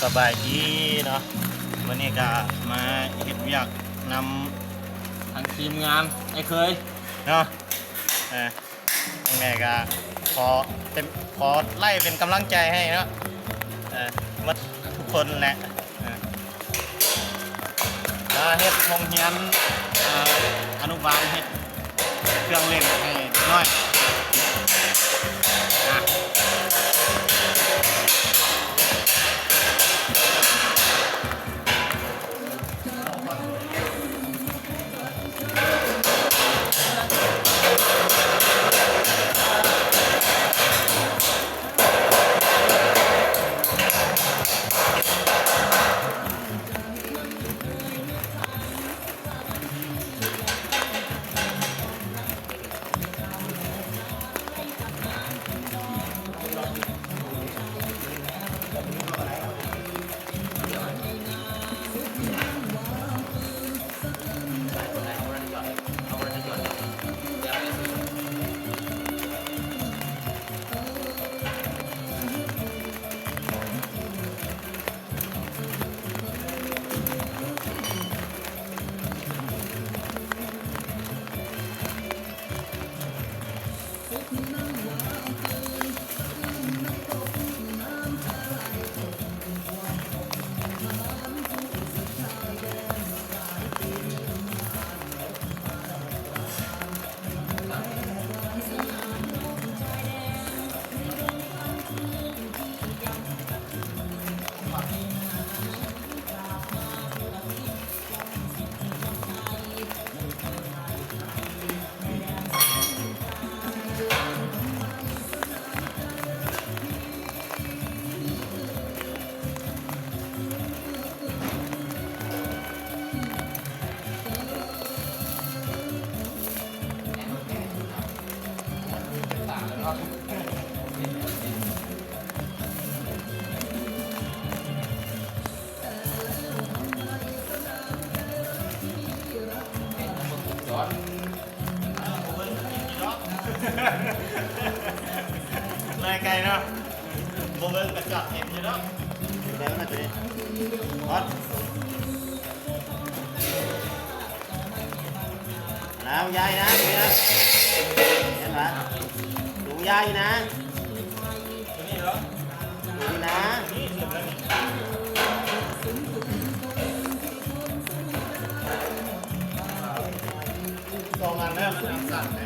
ສະບາຍດີເນາະ ມື້ນີ້ກະມາເຮັດວຽກນຳທາງທີມງານອ້າຍເຄີຍເນາະ ເອີ ຈັ່ງໃດກະຂໍເປັນ ຂໍໄລ້ເປັນກຳລັງໃຈໃຫ້ເນາະ ເອີ ໝົດທຸກຄົນແຫຼະ ເອີ ກະເຮັດໂຮງຮຽນ ເອີ ອະນຸບານ ເຮັດ ເຄື່ອງຫຼິ້ນໃຫ້ເດັກນ້ອຍ ອາ. ເອີ ບໍ່ເບິ່ງກະຈອກເຫັນຢູ່ດອກ ແລ້ວມັນຈະໄດ້ຮອດ ນາ ລຸງຢາຍນາ ເຫັນນະ ລຸງຢາຍນາ ສອງອັນແລ້ວ ມັນອັນສັ້ນແຫຼະ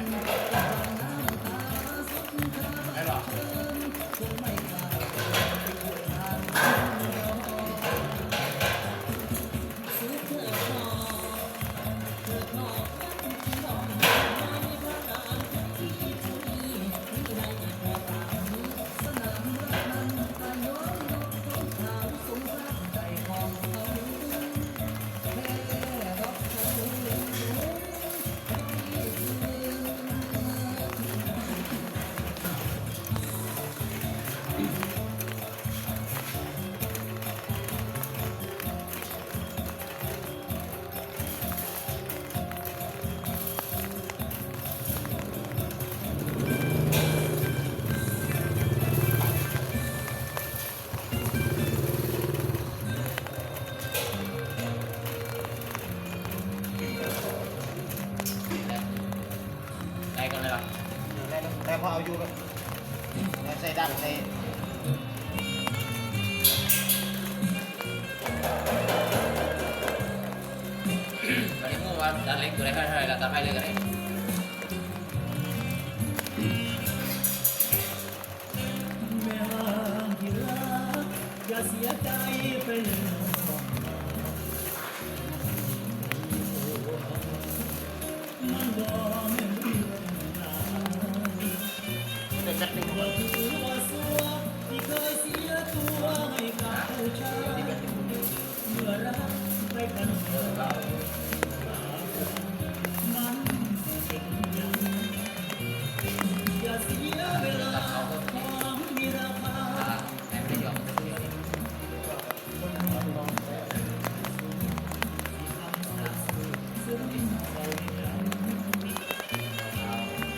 ແມ່ນບໍ່? ໄດ້ກ່ອນເລີຍຫວາ? ໄດ້ ໄດ້ພໍເອົາຢູ່ ແລ້ວໃສ່ດັງໃສ່ ບໍ່ໄດ້ຮູ້ວ່າຕັດເຫຼັກຕົວໃດເທົ່າໃດ ແລ້ວຕັດໄມ້ເລີຍກໍໄດ້.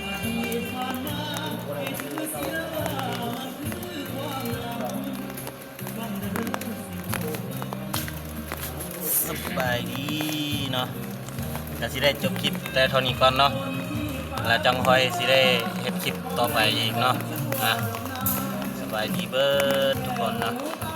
ອະດີດຜ່ານມາ ໃຫ້ຖືເສຍວ່າ ສະບາຍດີເນາະ ກະຊິໄດ້ຈົບຄລິບແຕ່ເທົ່ານີ້ກ່ອນເນາະ ແລ້ວຈັ່ງຄ່ອຍຊິໄດ້ເຮັດຄລິບຕໍ່ໄປອີກເນາະ. ອ່ະ ສະບາຍດີເບິດທຸກຄົນເນາະ.